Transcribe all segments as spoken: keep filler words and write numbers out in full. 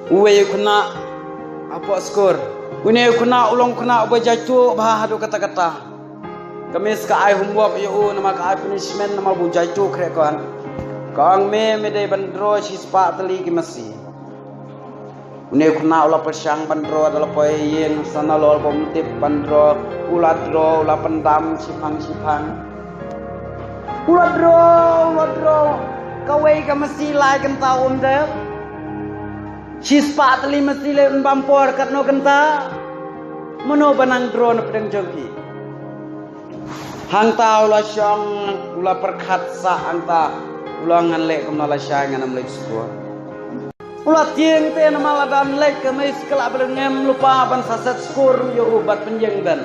Uwei u khynnah hapoh skul. Une u khynnah u long khynnah uba jaituh bha haduh katta katta. Ka miss ka ai homework ïa u namar ka ai punishment namar ba u jaituh khreh kon. Ka ong, me, me dei ban draw shispah tylli ki masi. Une u khynnah u la pyrshang ban draw da la poi ïing sa nalor bym tip ban draw. U la draw, u la pyndam shiphang shiphang. U la draw, u la draw. Kawei ka masi lai kynta um dep. Shispah tylli masi leh un bam por katno kynta. Mano ba nang draw na pdeng jong phi? Hangta u la shong, u la pyrkhat sah hangta. U la, ngan leh kumno lashai, ngan ym leit skul. U la tieng te namar lada leit ka miss ka lah ban ngem lypa ban sa set score ïa u bad pynïeng dien.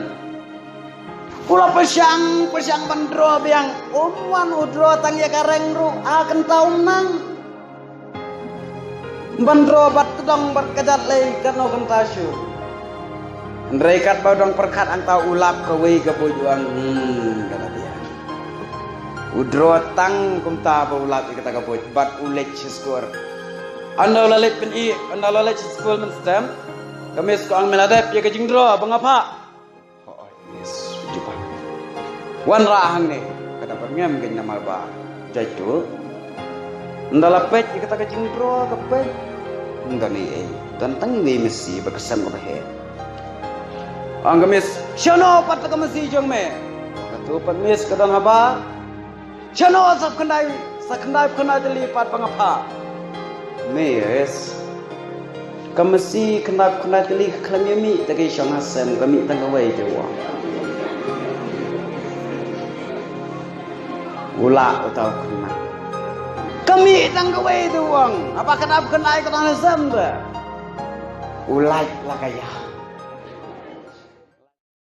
U la pyrshang, pyrshang ban draw biang. Um wan u draw tang ïa ka reng ruh, a kynta um nang. Ban draw bad tdong bad kjat lei katno kynta shuh. Hynrei katba u dang pyrkhat hangta u lap kawei ka buit, u ong, hmm, ka la biang. U draw tang kumta ba u lap ïa kata ka buit bad u leit sha skul. Ynda u la leit pyn-i, ynda u la leit sha skul mynstep, ka miss ka ong, me la dep ïa ka jingdraw ba nga phah? Hooid miss, u jubab. Wanrah hangne, ka da byrngem kein namar ba jaituh. Ynda la peit ïa kata ka jingdraw, ka peit, ym don ei ei, don tang iwei i masi bad ka sem kaba heh. Ong ka miss, shano pat ka masi jong me? Kata pat miss, ka don haba. Shano sa khyndai, sa khyndai phew khyndai tylli pat ba nga phah? Miss, ka masi khyndai phew khyndai tylli ka khlem ïa mih, te ka shong ha sem, ka mih tang kawei te, u ong. U lah uta u khynnah. Ka mih tang kawei te, u ong. Haba khyndai phew khyndai ka don ha sem te. U lait la ka ïa.